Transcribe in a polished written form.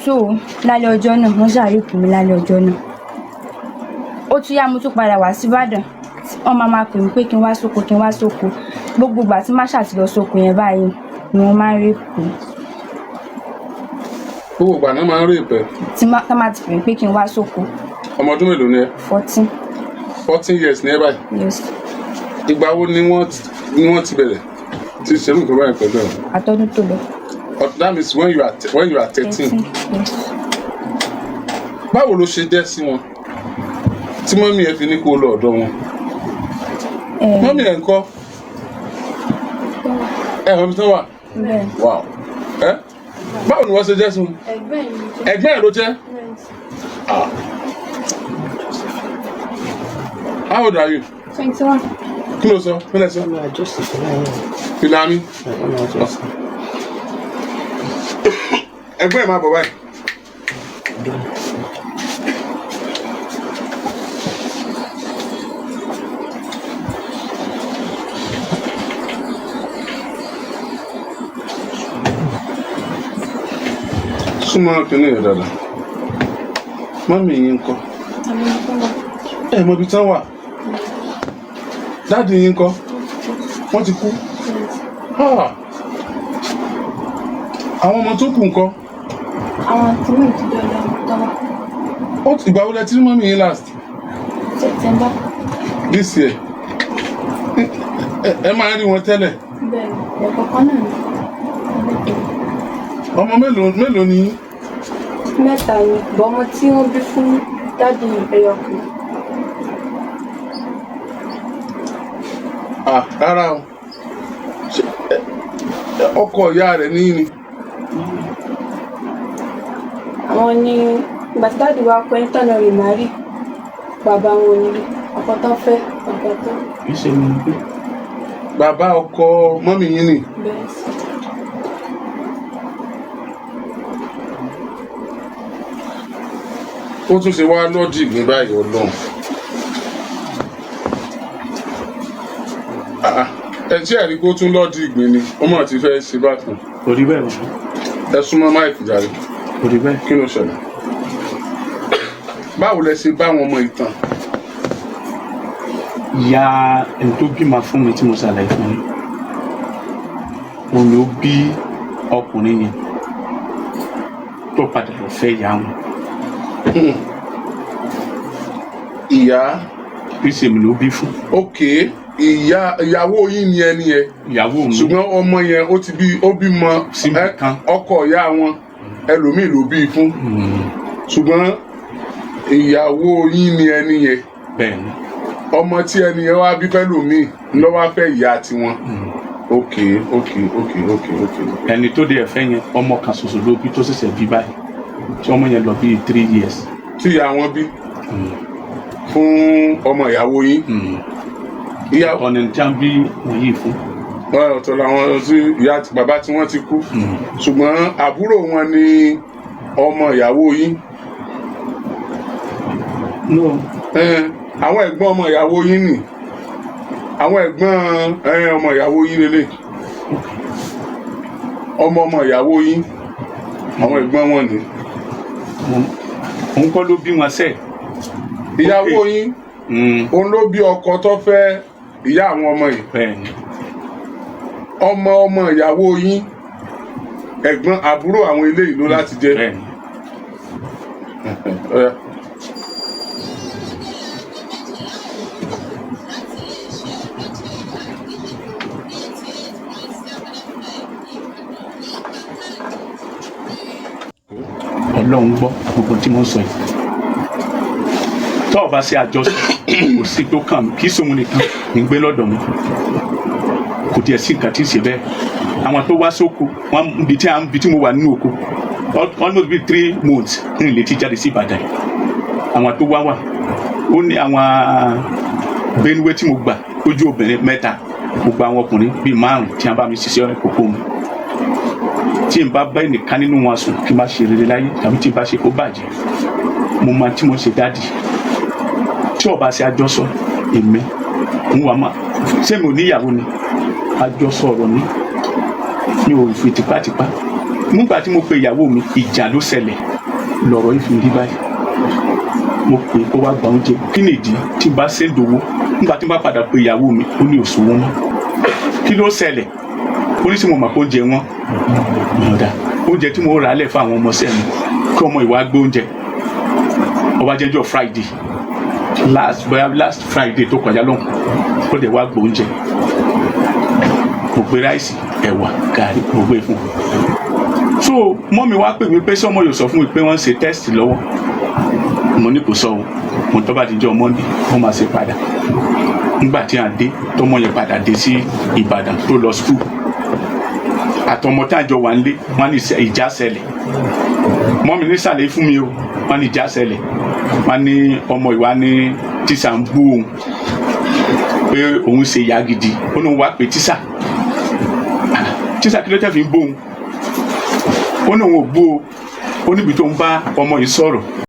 So lálẹ́ ọjọ́ náà, wọ́n ṣáà rape mi lálẹ́ ọjọ́ náà. Ó tún yá, mo tún padà wá síbàdàn. Wọ́n máa pè mí pé kí n wá sóko, kí n wá sóko. Gbogbo ìgbà tí má ṣáà ti lọ sóko yẹn báyìí ni wọ́n máa ń rape mi. Gbogbo ìgbà náà máa ń rape ẹ? Tí má tá máa ti pè mí pé kí n wá sóko. Ọmọ ọdún mélòó ni ẹ? 14. 14 years ní ẹ báyìí? Yes. Ìgbà wo ni wọ́n ti bẹ̀rẹ̀ tí ṣerú nǹkan báyìí pẹ̀lú ẹ? Àtọ́dún tó lọ. That means when you are 13? Yes. Báwo ló ṣe jẹ́ sí wọn tí mummy ẹ fi ní kó lọ ọ̀dọ̀ wọn? Mummy ẹ ńkọ́? Ẹ ọ̀ tó wà? Bẹ́ẹ̀. Wow, ẹ báwo ni wọ́n ṣe jẹ́ sí wọn? Ẹgbẹ́ mi jẹ́. Ẹ̀gbọ́n ẹ̀ ló jẹ́? Yes. Ah. How old are you? 21. Kí ló sọ? Kí ló sọ? Wọ́n máa adjust fìlà yẹn. Fìlà mi? Wọ́n máa adjust. Ẹ̀gbọ́n ẹ̀ máa bọ̀ báyìí. Bẹ́ẹ̀. Súnmọ́ kínní yẹn dáadáa. Mummy yín ńkọ́? Àmì ìfọwọ́. Ẹ mọ ibi tán wà? Daddy yín ńkọ́? Wọ́n ti kú? Ah. Àwọn ọmọ tó kù ńkọ́? Àwọn àti mi ti dọ̀dọ̀ tọ́wọ́. Ó ti ìgbà wo lẹ ti rí mummy yín last? September. This year? Ẹ máa ń rí wọn tẹ́lẹ̀? Bẹ́ẹ̀ ni, ẹ̀kọ̀ọ̀kan náà ni. Ọmọ mélòó mélòó ni yín? Mẹ́ta ni, bọ́ ọmọ tí wọ́n bí fún daddy, ẹyọ kan. Ah, rárá o. Ṣé, ọkọ ìyá rẹ̀ ní ni? Àwọn ni ìgbà tí daddy wa kọ ẹni tọ́nà rè má rí bàbá wọn ni ọkọ tán fẹ́, bàbá tó. Kì í ṣe mi pé. Bàbá ọkọ mummy yín ni? Bẹ́ẹ̀ sí. Ó tún ṣe wá lọ́dì ní báyìí, ọlọ́run. Ah, ah. Ẹ tí ẹ̀rí kó tún lọ́dì ìgbín ni ó mọ̀ ti fẹ́ ṣe bákan. Kò rí bẹ́ẹ̀, bàbá. Ẹ súnmọ́ mic jàre. Kò rí bẹ́ẹ̀. Kí ló ṣẹlẹ̀? Báwo lẹ ṣe bá wọn mọ ìtàn? Ìyá ẹni tó bímọ fún mi tí mo ṣàlàyé fún yín, òun ló bí ọkùnrin yẹn tó padà lọ fẹ́ ìyá wọn. Ìyá? Kì í ṣe mi ló bí fún. Ok, ìyá ìyàwó yín ni ẹni yẹn? Ìyàwó mi. Ṣùgbọ́n ọmọ yẹn, ó ti bí, ó bímọ. Síbì kan. Ọkọ ìyá wọn ẹlòmíì ló bí i fún, ṣùgbọ́n ìyàwó yín ni ẹni yẹn? Bẹ́ẹ̀ ni. Ọmọ tí ẹni yẹn wá bí fẹ́lòmíì ló wá fẹ́ ìyá tiwọn. Ok. Ẹni tó dé ẹ̀fẹ́ yẹn, ọmọ kan ṣoṣo ló bí, tó ṣẹ̀ṣẹ̀ bí báyìí, tí ọmọ yẹn lọ bí 3 years. Tí ìyá wọn bí fún ọmọ ìyàwó yín? Ìyá Ọ̀nà tí a ń bí wọ̀nyí fún. Ọ̀tọ̀ làwọn tí ìyá àti bàbá tí wọ́n ti kú, ṣùgbọ́n àbúrò wọn ni ọmọ ìyàwó yín? No. Àwọn ẹ̀gbọ́n ọmọ ìyàwó yín nì, àwọn ẹ̀gbọ́n ọmọ ìyàwó yín lélẹ̀, ọmọ ọmọ ìyàwó yín, àwọn ẹ̀gbọ́n wọn ni. Òun kọ́ ló bí wọn sẹ́ẹ̀. Ìyàwó yín, òun ló bí ọkọ tó fẹ́ ìyá àwọn ọmọ yìí? Bẹ́ẹ̀ ni. Ọmọ ọmọ ìyàwó yín, ẹ̀gbọ́n àbúrò àwọn eléyìí ló láti jẹ́? Bẹ́ẹ̀ ni. Ọ̀yá. Ọlọ́run gbọ́ gbogbo tí mo ń sọ yìí. Tó o bá ṣe àjọṣe, kò sí tó kàn mí. Kì í sóhun nìkan ní gbé lọ́dọ̀ mi, kò tiẹ̀ sí nǹkan tí ì ṣe bẹ́ẹ̀. Àwọn tó wá sóko wọn, ibi tí à ń bi tí mo wà nínú oko almost be 3 months ní ilé tí jáde sí Ìbàdàn, àwọn tó wá wà ó ní àwọn Benue tí mo gbà lójú, obìnrin mẹ́ta, mo gba àwọn ọkùnrin bíi márùn tí wọn bá mi ṣiṣẹ́ kókó mi. Tí n bá bá ẹnìkan nínú wọn sùn, kí n bá ṣe rere láyé tàbí tí n bá ṣe kó bàjẹ́, mo máa tí mo ṣe. Daddy, tí ó bá ṣe àjọsọ, èmi ń wà má ṣé mi ò níyàwó ni? Àjọsọ ọ̀rọ̀ ni, mi ò fi tipátipá. Nígbà tí mo pe ìyàwó mi, ìjà ló ṣẹlẹ̀. Lọ̀rọ̀ yìí fi rí báyìí. Mo pè é kó wá gba oúnjẹ. Kí nìdí tí n bá send owó? Nígbà tí n bá padà pe ìyàwó mi, ó ní òṣòwò mọ́. Kí ló ṣẹlẹ̀? Ó ní sí mo mọ̀ pé oúnjẹ wọn ọ̀dà oúnjẹ tí mo rà á lẹ̀ fún àwọn ọmọ sẹ́mi kí ọmọ ìwà gbé oúnjẹ. Ó wá jẹ́jọ́ Friday last, bóyá last Friday tó kọjá lọ́hùn, ó dẹ̀ wá gbé oúnjẹ. Mo gbé rice, ẹ̀wà, gàrí, mo gbé fún un. So mummy wá pè mí pé sọmọ yóò sọ fún mi pé wọ́n ń ṣe test lọ́wọ́. Mo ní kò sọ o. Mo tó bá di jọ Monday, wọ́n máa ṣe padà. Nígbà tí à ń dé, tọmọ yẹn padà dé sí Ìbàdàn tó lọ school, àtọmọ tá a jọ wà nílé, wọn ní ìjà ṣẹlẹ̀. Mummy ní sàlẹ̀ fún mi o. Wọn ní ìjà ṣẹlẹ̀, wọn ní ọmọ ìwà ní tíṣà ń bú òun pé òun ṣe ìyá gidi. Ó ní òun wá pé tíṣà, tíṣà, kí ló tẹ́ fi ń bú òun? Ó ní òun ò bú o. Ó níbi tó ń bá ọmọ yìí sọ̀rọ̀.